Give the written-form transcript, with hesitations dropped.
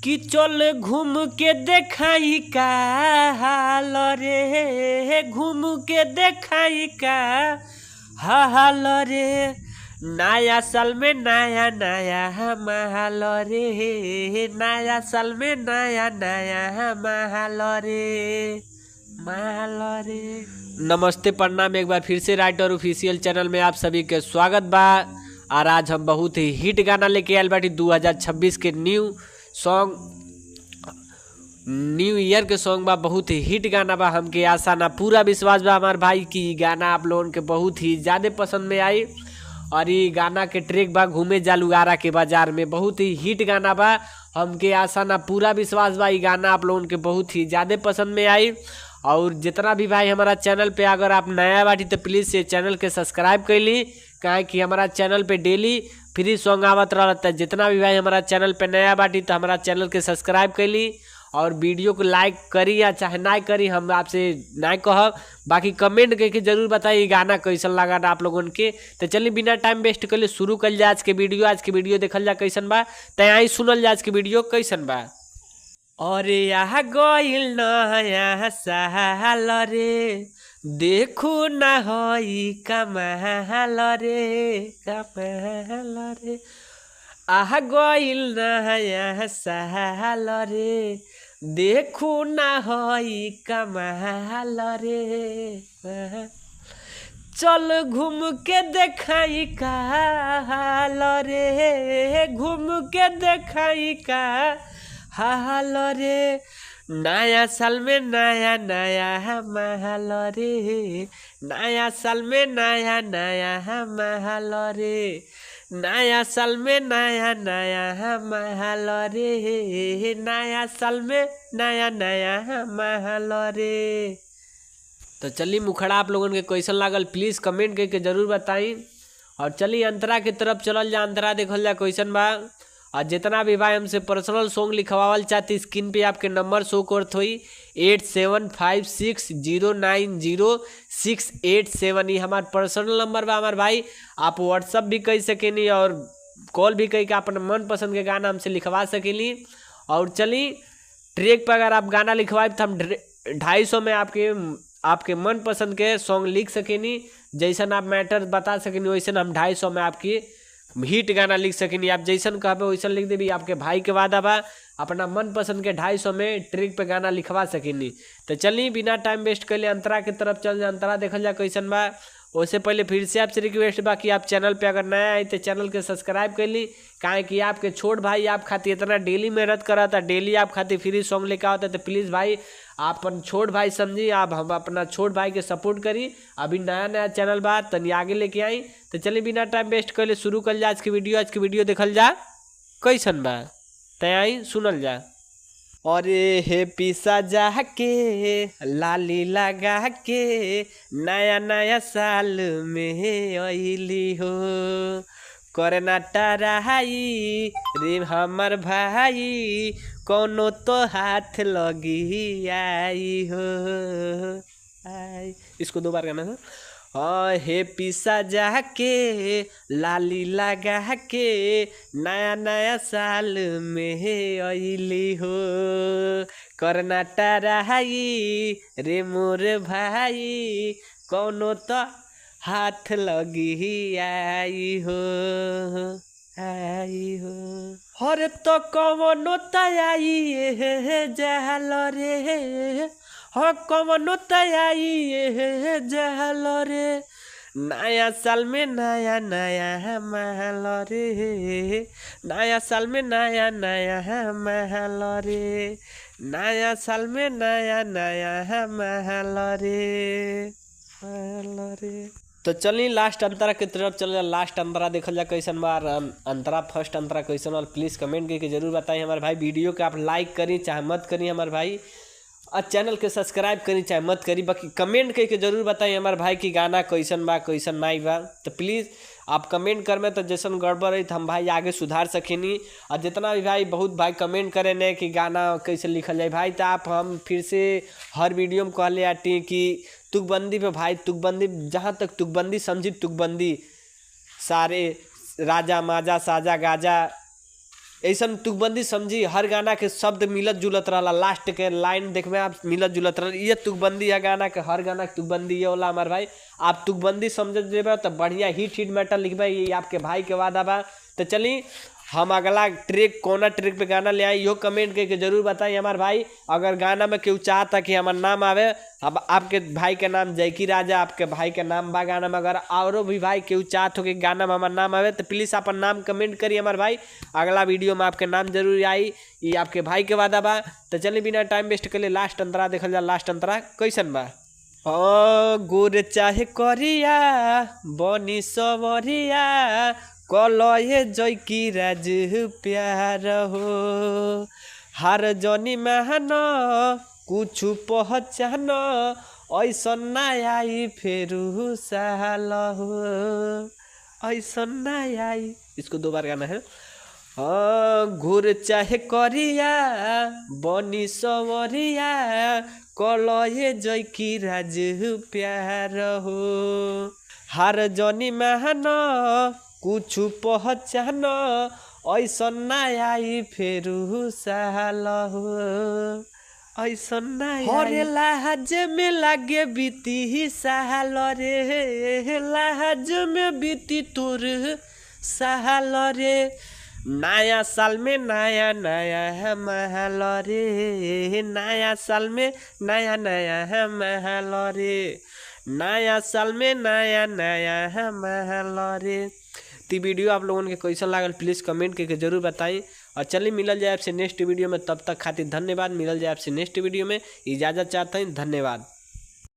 कि चल घूम के देखाई का हाल रे, घूम के देखाई का हाल रे। नया साल में नया नया महल रे, नया साल में नया नया महल रे, महल रे। नमस्ते प्रणाम, एक बार फिर से राइटर ऑफिशियल चैनल में आप सभी के स्वागत बा। और आज हम बहुत ही हिट गाना लेके आयल बाटी 2026 के न्यू सॉन्ग, न्यू ईयर के सॉन्ग बा। बहुत ही हिट गाना बा। हमके आशा ना पूरा विश्वास बा हमार भाई की गाना आप लोगन के बहुत ही ज़्यादा पसंद में आई। और ये गाना के ट्रैक बा घूमे जालू आरा के बाजार में, बहुत ही हिट गाना बा। हमके आशा ना पूरा विश्वास बा ये गाना आप लोगन के बहुत ही ज़्यादा पसंद में आई। और जितना भी भाई हमारा चैनल पे अगर आप नया बाटी तो प्लीज़ ये चैनल के सब्सक्राइब कर ली, काहे कि हमारा चैनल पे डेली फ्री सॉन्ग आवत रहता है। जितना भी भाई हमारा चैनल पे नया बाटी तो हमारा चैनल के सब्सक्राइब कर ली और वीडियो को लाइक करी या चाहे ना करी, हम आपसे ना कहब। बाकी कमेंट करके जरूर बताइए गाना कैसन लगा आप लोगन के। तो चलिए बिना टाइम वेस्ट कर शुरू कर जा आज के वीडियो। आज के वीडियो देखल जा कैसन बा, तैयारी सुनल जा आज के वीडियो कैसन बा। अरे यहाँ गइल नया साल रे, देखू ना होई कमाल रे, कमाल रे। आह गइल नया साल रे, देखू ना होई कमाल रे। चल घूम के देखाई का हाल रे, घूम के देखाई का हाल रे। नया साल में नया नया महल रे, नया साल में नया नया महल रे, नया साल में नया नया महल रे, नया साल में नया नया महल रे। तो चलिए मुखड़ा आप लोगन के कैसन लागल प्लीज़ कमेंट करके जरूर बताई। और चलिए अंतरा के तरफ चलल जा, अंतरा देखल जा कैसन बा। और जितना भी भाई हमसे पर्सनल सॉन्ग लिखवावल चाहती स्क्रीन पे आपके नंबर शो करत होई 8756090687। ये हमार पर्सनल नंबर बा हमार भाई। आप व्हाट्सअप भी कर सकेनी और कॉल भी कर के अपन मन पसंद के गाना हमसे लिखवा सकेनी। और चली ट्रैक पर अगर आप गाना लिखवाए तो हम 250 में आपके मन पसंद के सॉन्ग लिख सकेनी। जैसन आप मैटर बता सकेनी वैसन हम 250 में आपकी हिट गाना लिख सकेनी। आप जैसन कहबे वैसन लिख देबी, आपके भाई के वादा बा। अपना मन पसंद के 250 में ट्रैक पे गाना लिखवा सकेनी। तो चली बिना टाइम वेस्ट कर अंतरा के तरफ चल जा, अंतरा देखल जा कैसन बा। उससे पहले फिर से आपसे रिक्वेस्ट बा कि आप चैनल पे अगर नया आए तो चैनल के सब्सक्राइब कर ली, काहे कि आपके छोट भाई आप खातिर इतना डेली मेहनत करता, डेली आप खातिर फ्री सॉन्ग लेकर आता। तो प्लीज़ भाई आप अपन छोट भाई समझी, आप हम अपना छोट भाई के सपोर्ट करी। अभी नया नया चैनल बा तनी आगे लेके आई। तो चलिए बिना टाइम वेस्ट कर शुरू कर जा आज की वीडियो। आज की वीडियो देखल जा कैसन बा, तैयारी सुनल जा। अरे हे पिसा जाके लाली लगा के नया नया साल में अइली हो, करना टराई रे हमर भाई, कोनो तो हाथ लगी आई हो आई। इसको दो बार गाना है। हाँ हे पिसा जाके लाली लगा के नया नया साल में अइली हो, करना टराई रे मोर भाई, कोनो तो हाथ लगी आई हो आई हो। हर तो कवनो तई जाल रे, हो कवनो तई जाल रे। नया साल में नया नया महल रे, नया साल में नया नया महल रे, नया साल में नया नया महल रे, महल रे। तो चलिए लास्ट अंतरा के तरफ चल जा। लास्ट अंतरा देखल जा कैसन बा, अंतरा फर्स्ट अंतरा कैसन बा प्लीज़ कमेंट करके जरूर बताइए हमारे भाई। वीडियो के आप लाइक करी चाहे मत करी हमारे भाई, और चैनल के सब्सक्राइब करी चाहे मत करी, बाकी कमेंट करके जरूर बताइए हमारे भाई की गाना कैसन बा कैसन नहीं बा। तो प्लीज़ आप कमेंट कर में तो जैसन गड़बड़ है तो हम भाई आगे सुधार सकेनी। और जितना भी भाई बहुत भाई कमेंट करे ने कि गाना कैसे लिखल जाए भाई, तो आप हम फिर से हर वीडियो में कहले आती कि तुकबंदी पे भाई, तुकबंदी जहाँ तक तुकबंदी समझी, तुकबंदी सारे राजा माजा साजा गाजा ऐसा तुकबंदी समझी, हर गाना के शब्द मिलत जुलत रहा, लास्ट के लाइन देखबे आप मिलत जुलत रहा। ये तुकबंदी है गाना के, हर गाना के तुकबंदी ये होला हमार भाई। आप तुकबंदी समझ जेबे तो बढ़िया हिट हिट मैटर लिखबे, ये आपके भाई के वादा बा। तो चली हम अगला ट्रैक कोना ट्रैक पे गाना ले आए, यो कमेंट करके जरूर बताइए हमारे भाई। अगर गाना में केहू चाहता कि हमार नाम आवे, अब आपके भाई के नाम जैकी राजा आपके भाई के नाम बा गाना में, अगर औरों भी भाई केहू चाहत हो कि गाना में हमार नाम आवे तो प्लीज़ अपन नाम कमेंट करिए हमारे भाई, अगला वीडियो में आपके नाम जरूर आई, ये आपके भाई के वादा बा। तो चलिए बिना टाइम वेस्ट कर लास्ट अंतरा देखल जा, लास्ट अंतरा कैसन बा। गोर चाहे करिया बनी सवरिया कलये जैकी राज प्यार हो, हर जनी महान कुछ पहचान ऐसा ना आई फेरू साल हो, ऐसा ना आई। इसको दो बार गाना है। घोर चाहे करिया बनी सवरिया कलये जैकी राज प्यार हो, हर जनी महान कुछ पहचान ऐसा ना आई फेरू साल हो, ऐसा ना आई। लाज में लागे बीती साल रे, लाज में बीती तोर साल रे, नया साल में नया नया महल रे, नया साल में नया नया महल रे, नया साल में नया नया महल रे। तो वीडियो आप लोगों के कैसा लागल प्लीज़ कमेंट करके जरूर बताएं। और चलिए मिलल जाए आपसे नेक्स्ट वीडियो में, तब तक खातिर धन्यवाद। मिलल जाए आपसे नेक्स्ट वीडियो में, इजाज़त चाहते हैं, धन्यवाद।